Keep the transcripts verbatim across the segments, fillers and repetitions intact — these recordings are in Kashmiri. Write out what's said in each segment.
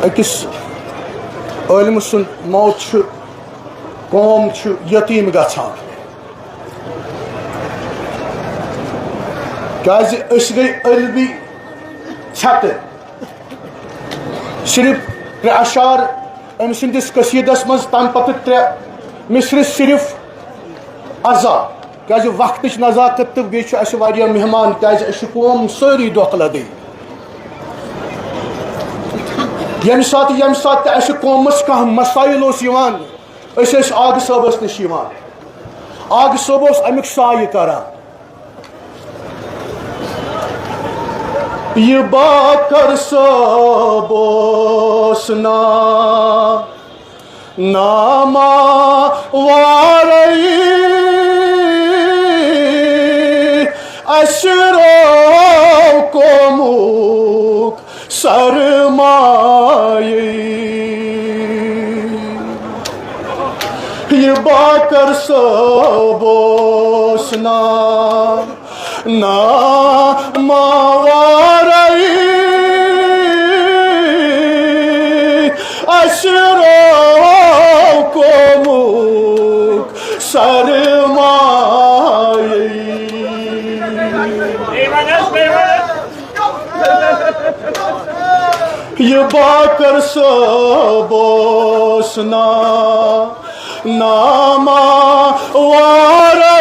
أکِس عٲلمہٕ سُنٛد موت چھُ، قوم چھُ یتیٖم گژھان۔ کیٛازِ أسۍ گٔے عٲلمی ژھٮ۪تہٕ۔ صرف ترٛےٚ اشعار أمۍ سٕنٛدِس قصیٖدس منٛز، تَمہِ پتہٕ ترٛےٚ مصرِ صرف عزا۔ کیٛازِ وقتٕچ نزاکت تہٕ بیٚیہِ چھُ اَسہِ واریاہ مہمان، کیٛازِ أسۍ چھِ قوم سٲری دۄکھٕ لدٕے۔ ییٚمہِ ساتہٕ، ییٚمہِ ساتہٕ تہِ اَسہِ قومس کانٛہہ مسائل اوس یِوان، أسۍ ٲسۍ آغہٕ صٲبس نِش یِوان۔ آغہٕ صٲب اوس اَمیُک سایہِ کران۔ یہِ باقر صٲب اوس نا، نامہ وارے اَسہِ رو قومُک سرمایہ۔ یہِ باقر صٲب اوس نا، نامہ وارے اَسہِ رو قومُک سرمایہ۔ یہِ باقر صٲب اوس نا، نامہ وارے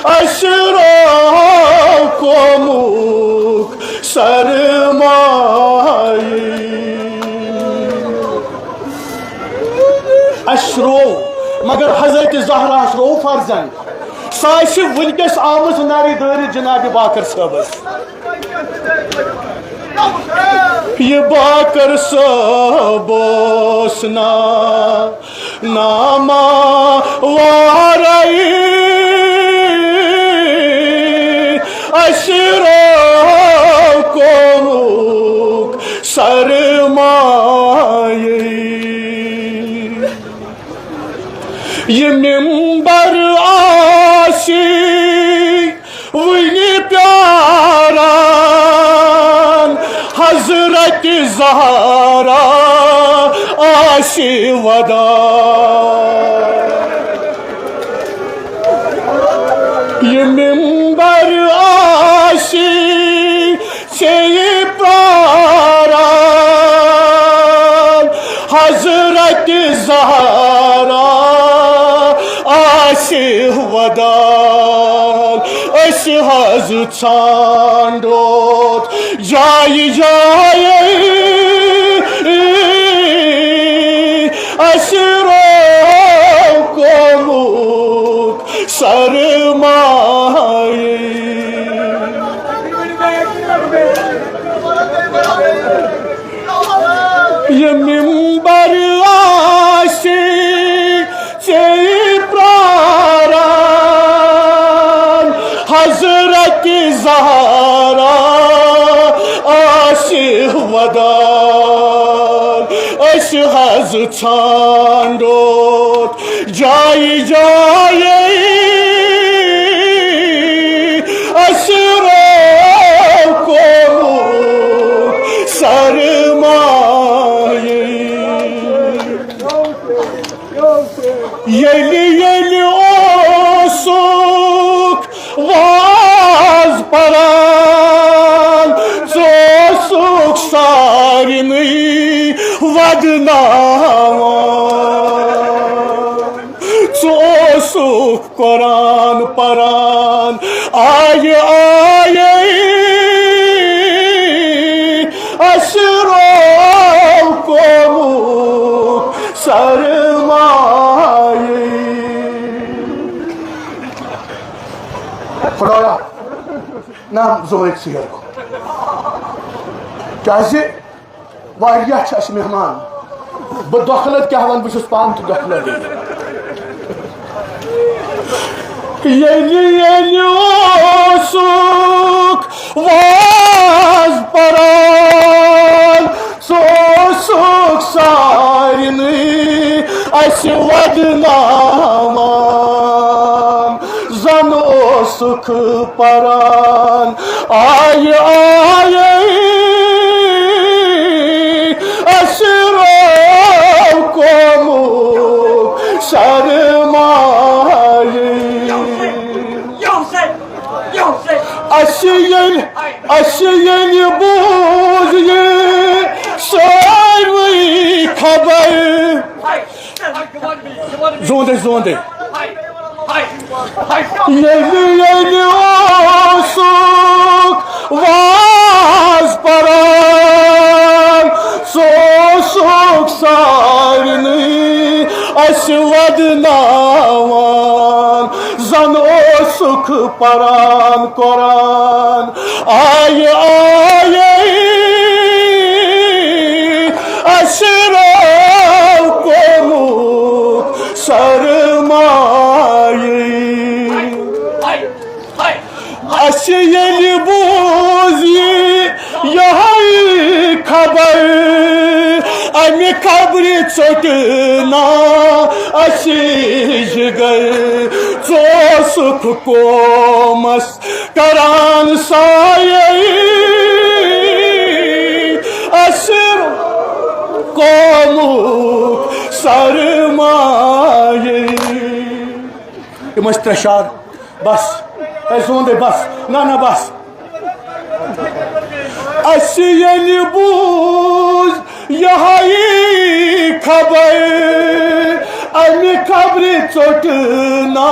اَسہِ رو قومُک سرمایہ۔ اَسہِ رو، مگر حضرت زہراہَس رو فرزند۔ سۄ آسہِ وٕنکیٚس آمٕژ نرِ دٲرِتھ جناب باقر صٲبس۔ یہِ باقر صٲب اوس نا، نامہ وارے اَسہِ رو قومُک سرمایہ۔ یہِ ممبر آسہِ وٕنہِ پیاران، حضرت زہرا آسہِ ودان۔ یہِ ممبر آسہِ ژےٚ پراران، حضرت زہرا آسہِ ودان۔ أسۍ حض ژھانڈوت جایہِ جایہِ، اَسہِ رو قومُک سرمایہ۔ یہِ ممبر آسہِ ژےٚ پراران، حضرت زہرا آسہِ ودان۔ أسۍ حض ژھانڈوت جایہِ جایہِ، اَسہِ رو قومُک سرمایہ۔ ییٚلہِ، ییٚلہِ اوسُکھ واز پران، ژٕ اوسُکھ سارنٕے ودناوان۔ ژٕ اوسُکھ قرآن پران، آیہِ آیہِ اَسہِ رو قومُک سرمایہ۔ خدایا، نہ زوہٕکۍ ژیر گوٚو۔ کیٛازِ؟ واریاہ چھِ اَسہِ مہمان۔ بہٕ دۄکھلہٕ کیٛاہ وَنہٕ، بہٕ چھُس پانہٕ تہِ دۄکھلہٕ۔ ییٚلہِ، ییٚلہِ اوسُکھ واز پران، ژٕ اوسُکھ سارنٕے اَسہِ ودناوان۔ زن اوسُکھ پران، آیہِ آیہِ اسہِ ییٚلہِ بوٗز یہِ سٲروٕے خبر، زوندے، زوندے۔ ییٚلہِ، ییٚلہِ اوسُکھ واز پران، ژٕ اوسُکھ سارنٕے اسہِ ودناوان۔ زن اوسُکھ پران قرآن، آیہِ آیے اسہِ رٲو کوٚرمُت سرمایہِ۔ اسہِ ییٚلہِ بوٗز یہِ یِہوٚے خبر، امہِ خبرِ ژوٚٹ نا اسہِ جگر۔ ژٕ اوسُکھ قومس کران سایہِ، اسہِ قومُک سرمایہِ۔ یِم ٲسۍ ترٛےٚ شعر۔ بس، تۄہہِ سونٛدٕے بس۔ نہ، نہ، بس۔ اسہِ ییٚلہِ بوٗز یِہوٚے خبر، امہِ خبرِ ژوٚٹ نا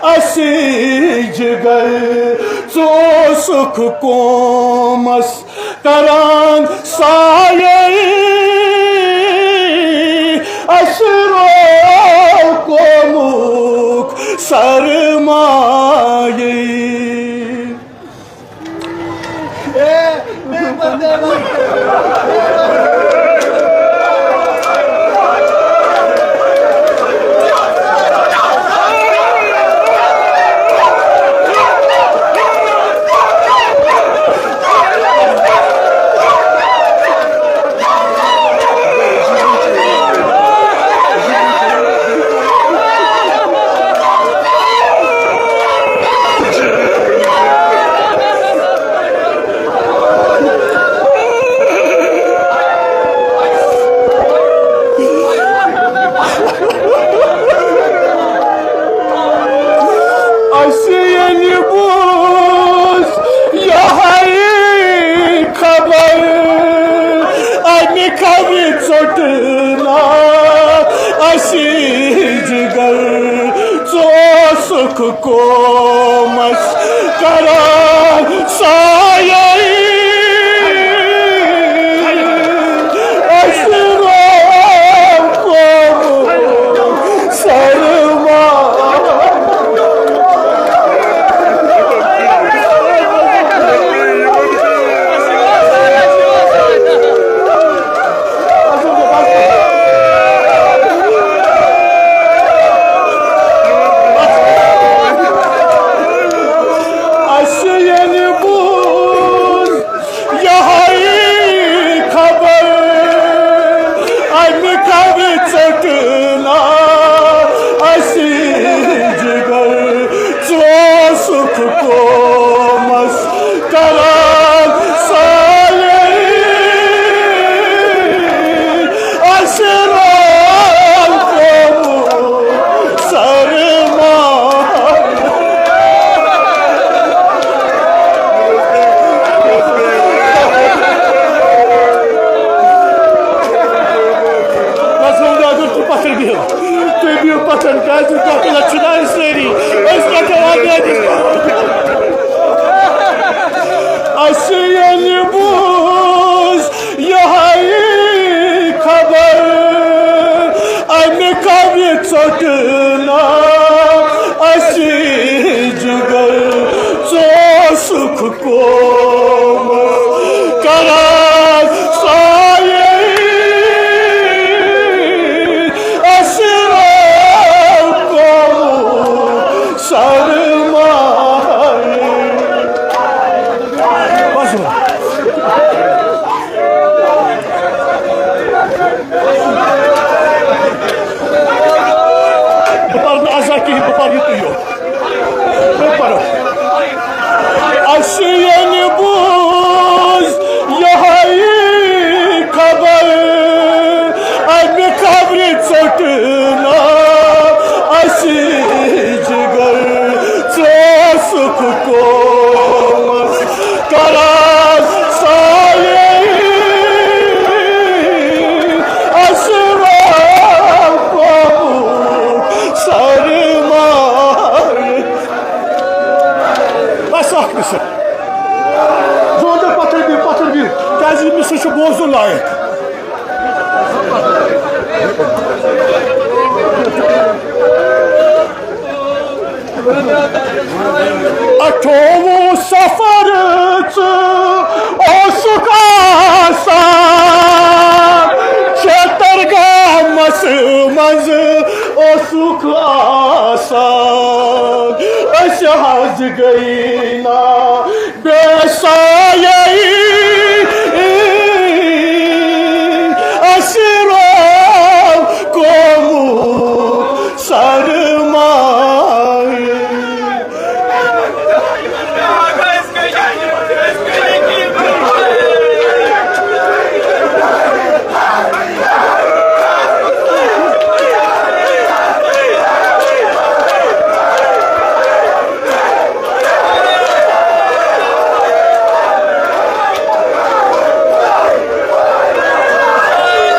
اسہِ جگر۔ ژٕ اوسُکھ قومس کران سایہِ، اسہِ رٲو قومُک سرمایہِ۔ اسہِ ییٚلہِ بوٗز یِہوٚے خبر، امہِ خبرِ ژوٚٹ نا اسہِ جگر۔ ژٕ اوسُکھ قومس کران سایہِ، اسہِ رٲو قومُک سرمایہِ۔ اسہِ ییٚلہِ بوٗز یِہوٚے خبر، امہِ خبرِ ژوٚٹ نا اسہِ جگر۔ ژٕ اوسُکھ قومس کران سایہِ، اسہِ رٲو قومُک سرمایہِ۔ بس وۄنۍ اگر تُہۍ پتھر بِہِو، تُہۍ بِہِو پتھر، کیازِ تۄہہِ تُلان چھِو نا أسۍ سٲری، أسۍ کتہِ آزٲدی؟ اسہِ ییٚلہِ بوٗز یِہوٚے خبر، امہِ خبرِ ژوٚٹ نا اسہِ جگر۔ ژٕ اوسُکھ قومس کران سایہِ، اسہِ رٲو قومُک سرمایہِ۔ بس۔ بہٕ پَرٕ نہٕ اَز کِہیٖنۍ، بہٕ پَرٕ یِتُے یوت۔ بہٕ پَرٕ۔ اَسہِ ییٚلہِ بوٗز یِہوٚے خبر، اَمہِ خبرِ ژوٚٹ نا اَسہِ جِگر۔ ژٕ اوسُکھ قومَس آسان، أسۍ حظ گٔے نا بے سایَے۔ اَسہِ روو قومُک سرمایہِ۔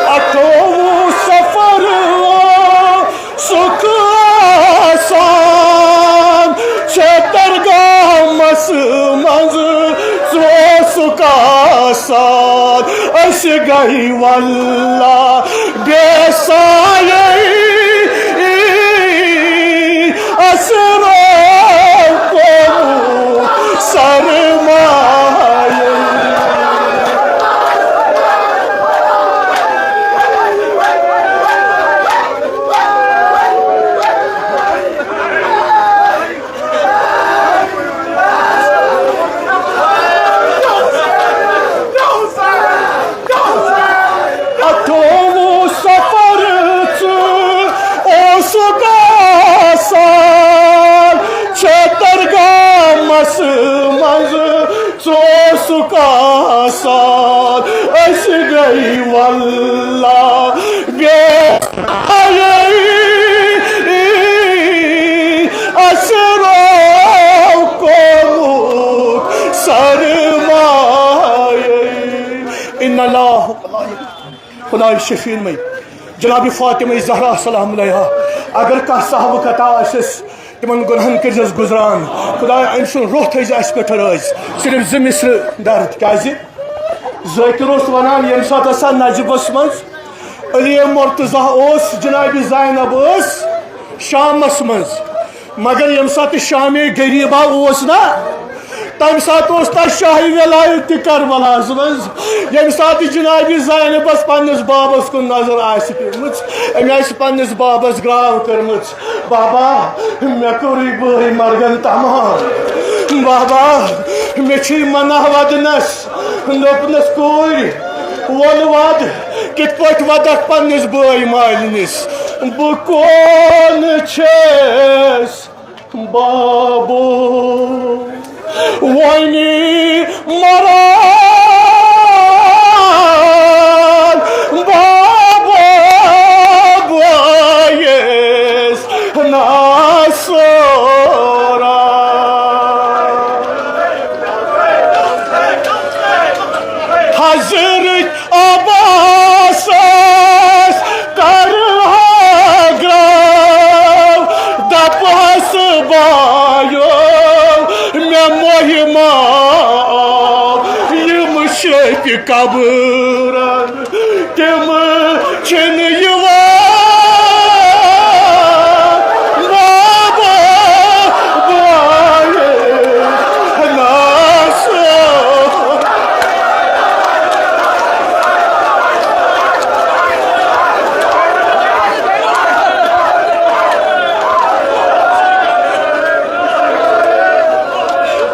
اَٹھووُہ صفر سُکھ آسان، چھےٚ درگاہس منٛز ژوسُک آسان۔ أسۍ گٔے واللہ بے سایَے، اَسہِ روو قومُک سرمایَے۔ اَٹھووُہ صفر ژٕ اوسُکھ آسان، چھےٚ درگاہس منٛز ژوسُک آسان۔ أسۍ گٔے واللہ بے حیٲیی، اَسہِ روو قومُک سرمایَے۔ ان اللہ، خداے شفیع مے، جناب فاطمہ زہرا سلام علیہا، اگر کانٛہہ صحابہٕ قطعہ آسٮ۪س، تِمن گۄنہن کٔرزٮ۪س گُزران۔ خدایا، أمۍ سُنٛد روح تھٲیزِ اَسہِ پٮ۪ٹھ رٲضۍ۔ صرف زٕ مصرٕ درد، کیٛازِ؟ ذٲکِر اوس ونان، ییٚمہِ ساتہٕ ہسا نجفس منٛز علی مرتضیٰ اوس، جناب زینب ٲس شامس منٛز، مگر ییٚمہِ ساتہٕ شامے غریبا اوس نا، تمہِ ساتہٕ اوس تتھ شاہہِ ولایت تہِ کربلاہس منٛز۔ ییٚمہِ ساتہٕ جناب زینبس پننِس بابس کُن نظر آسہِ پیمٕژ، أمۍ آسہِ پننِس بابس گراو کٔرمٕژ، "بابا، مےٚ کوٚرُے بٲے مرگن تمام۔ بابا، مےٚ چھُے منع ودنس۔" دوٚپنس، "کورِ، وَل وَد، کِتھ پٲٹھۍ وَدَکھ پننِس بٲے مالِنِس؟" "بہٕ کون چھَس بابو، وۄنۍ مران بابو بٲیِس ناسورا؟" حضرت عباسس کرہا گراو، دپہس، "بایو، مےٚ مۄہہِ ما آو یِم شیٚپہِ قبرن، تِم چھِنہٕ یِوان بابا بایو ناسو۔"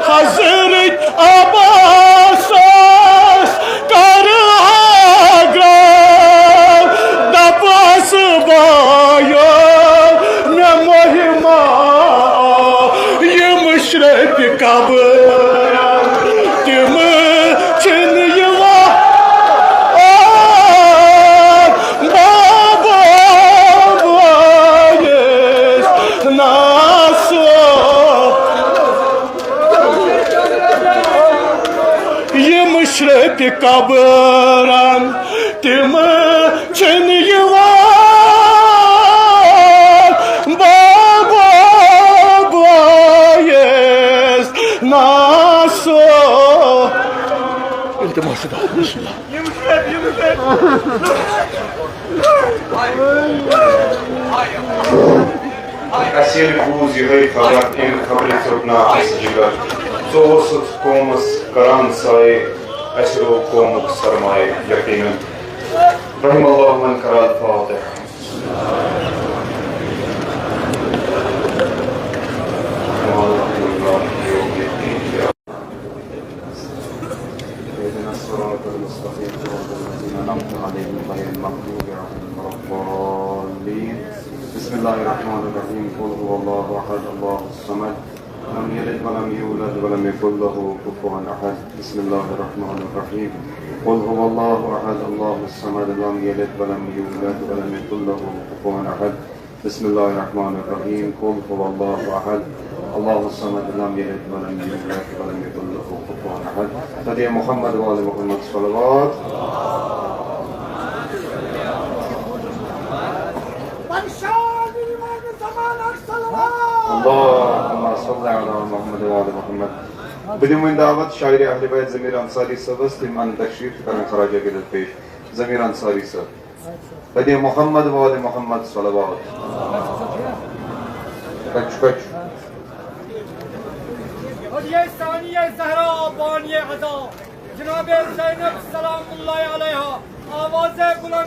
حضرت عباسس کرہا گراو، دپہس، "بایو، مےٚ مۄہہِ ما آو یِم شرپہِ قبر، تِم چھِنہٕ یِوان بابا بٲیِس ناسو۔" یِم شرپہِ قبرن تِم چھِنہٕ یِوان بابا بٲیِس ناسو۔ التماس دعا، بسم اللہ۔ اَسہِ ییٚلہِ بوٗز یِہوٚے خبر، اَمہِ خبرِ ژوٚٹ نا اَسہِ جِگر۔ ژٕ اوسُتھ قومَس کران سایہِ، اَسہِ روو قومُک سرمایہِ یقیٖناً۔ رحم اللہ من قرأ الفاتحہ۔ المستقيم، صراط الذين أنعمت عليهم غير المغضوب عليهم ولا الضالين. بسم الله الرحمن الرحيم. قل هو الله أحد، الله الصمد، لم يلد ولم يولد ولم يكن له كفوا أحد. بسم الله الرحمن الرحيم. قل هو الله أحد، الله الصمد، لم يلد ولم يولد ولم يكن له كفوا أحد. بسم الله الرحمن الرحيم. قل هو الله أحد، الله الصمد، لم يلد ولم يولد ولم يكن له كفوا أحد. فدي محمد وآل محمد صلوات. اللهم صل على محمد وآل محمد. بہٕ دِمہٕ وۄنۍ دعوت شاعر اہل بیت ضمیر انصاری صٲبس، تِم انن تشریف تہٕ کرن خراج عقیدت پیش۔ ضمیر انصاری صٲب۔ بدی محمد وآل محمد صلوات۔ کچھ کچھ۔ اور یہ ثانیہ زہرا بانی عزا جناب زینب سلام اللہ علیہا، آواز بلند۔